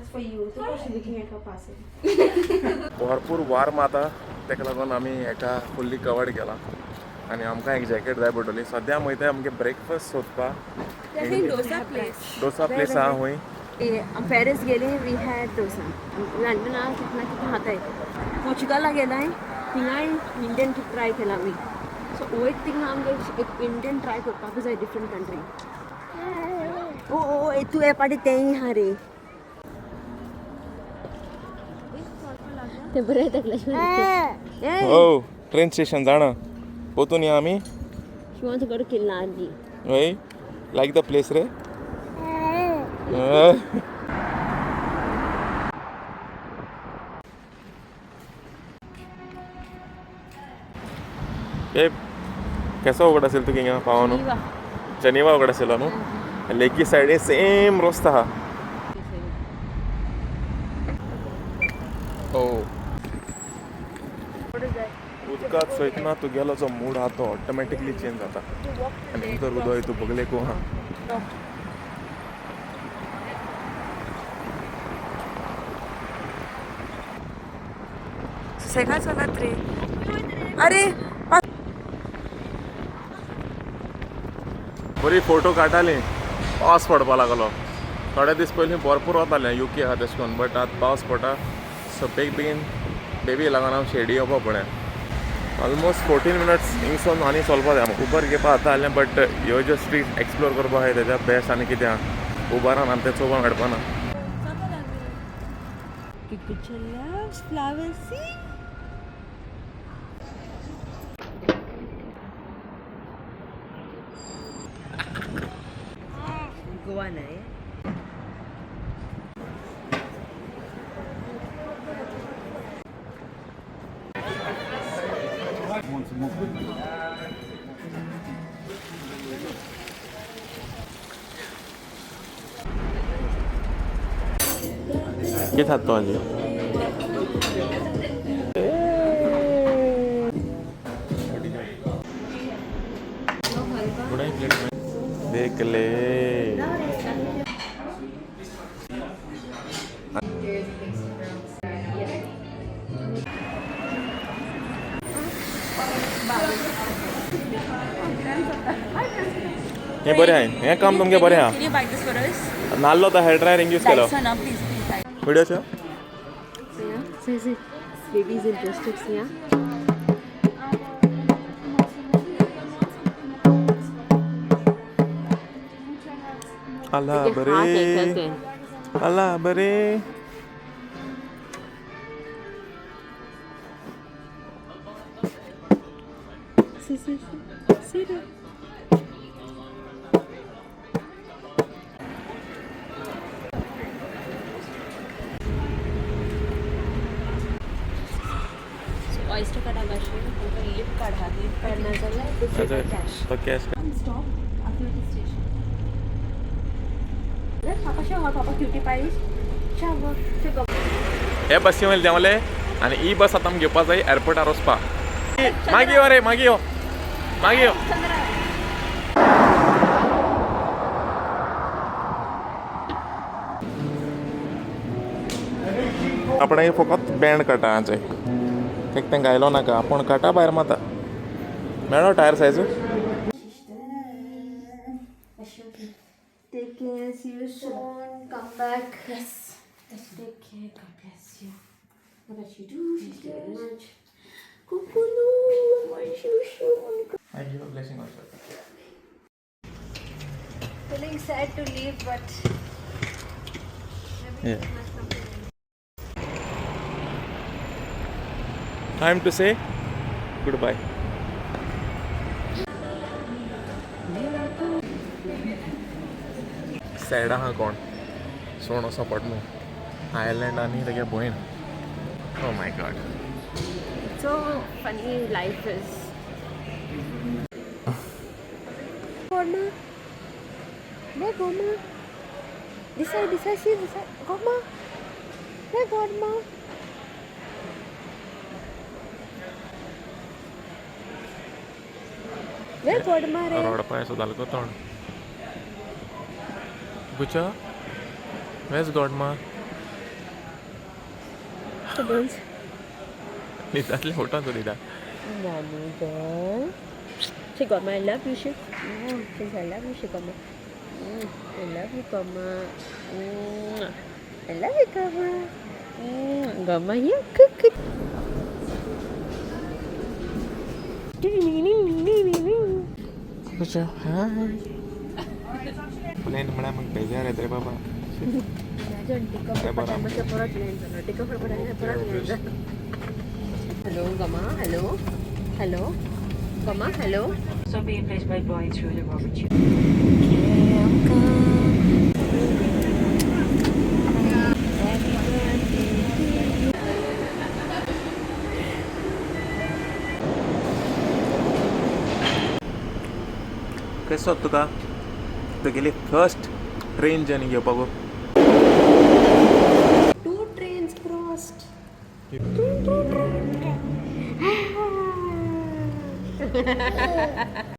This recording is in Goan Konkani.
That's for you. तूं कशें बेगीन एका पार्सल. भरपूर वार माता ताका लागून आमी एका फुल्ली कवर्ड केला आनी आमकां एक जॅकेट जाय पडटली. सद्या आमी वयता आमगे ब्रेकफास्ट सोदपाक. डोसा प्लेस. डोसा प्लेस आहा खंय. पॅरिस गेली, we had dosa. लंडना कितना कितें खाताय. पोर्चुगाला गेलाय, थिंगाय इंडियन ट्राय केला आमी. सो वयत थिंगा आमगे एक इंडियन ट्राय करपाक जाय डिफरंट कंट्री. ओ ओ ओ, तूं हे पाटी तेंय आहा रे. ते बरें तकलें. हो, ट्रेन स्टेशन जाणा पोतून या आमी. She wants to go to Killarney. हय, लायक the place रे. ए, केसो उगड असेल तू हिंगा पावन? जनेवा उगड असेल न्हू. लेकी सायडीन सेम रस्तो आहा. हो, उदकांत सोयतना तुगेलो जो मूड आहा तो ऑटोमॅटिकली चेंज जाता आनी तर उदक तूं बगलेक आहा. सुसेगाद चलात रे. अरे. बरी फोटो काडटाली. पावस पडपा लागलो. थोडे दीस पयलीं भरपूर वतालें युके आहा तशें करून, बट आतां पावस पडटा सो बेग बेगीन बेबी लागून हांव शेडी येवपा पळय. ऑलमोस्ट 14 मिनट्स हिंगसोन आनी चलपा जाय. आमकां उबर घेवपा जाता जालें, बट ह्यो ज्यो स्ट्रीट एक्सप्लोर करपा आहाय तेज्या बेस्ट आनी कितें आहा उबरान आनी तें चोवपाक मेळपा ना. Kikucha loves flowers. See? Goa न्हय. कितें खाता तो आजी? देख ले. हे बरें आहे, हें काम तुमगें बरें आहा. Can you buy this for us? नाल्लो तो हेअर ड्रायर यूज केलो. Dyson, please, please. Dyson. Video Yeah. See, see. Baby's interested, see, yeah? आला बरे, आला बरे. See, see, see. See that? So oyster card भाशेन तुमकां लिफ्ट कार्ड आहा. लिफ्ट कार्ड ना जाल्यार cash. तो cash. Stop after the station. Papa show, Papa cutie pies. Shower. Show. हे बसी वयले देंवले आनी ही बस आतां आमकां घेवपा जाय एअरपोर्टार वचपा. मागीर यो रे, मागीर यो, मागीर यो. आपणें फकत बँड काडटा हांचे तेक तें घायलो नाका आपूण काटा भायर माता मेळो tyre size. Take care. See you soon. Come back. Yes. Take care. God bless you. What about you do? Thank you very much. Kukulu. See you soon. I give a blessing also. Feeling sad to leave, but. Yeah. Time to say goodbye. Sad आहा कोण सोण सपोर्ट न्हू आयलँड आनी तेगे भयण. Oh my God. So funny life is. Gorma. Where Gorma? This side, this side, see this side. Gorma. Where Gorma? Where Gorma re? रडपा येसो जालो गो तोंड. गुचा, वेज गॉडमा? न्हिदांतलें उठोन तूं न्हिदा. Mommy girl. She got my love you, she. She said, I love you, she got my. I love you, Gama. I love you, Gama. Gama, you cook it. Plane म्हळ्यार म्हाका बेजार येता रे बाबा. Hello, Gama. Hello. Hello. Gama, hello. So being placed by blowing through the rubber tube. कसो तुका तुगेली फर्स्ट ट्रेन जर्नी घेवपाक? Two trains crossed.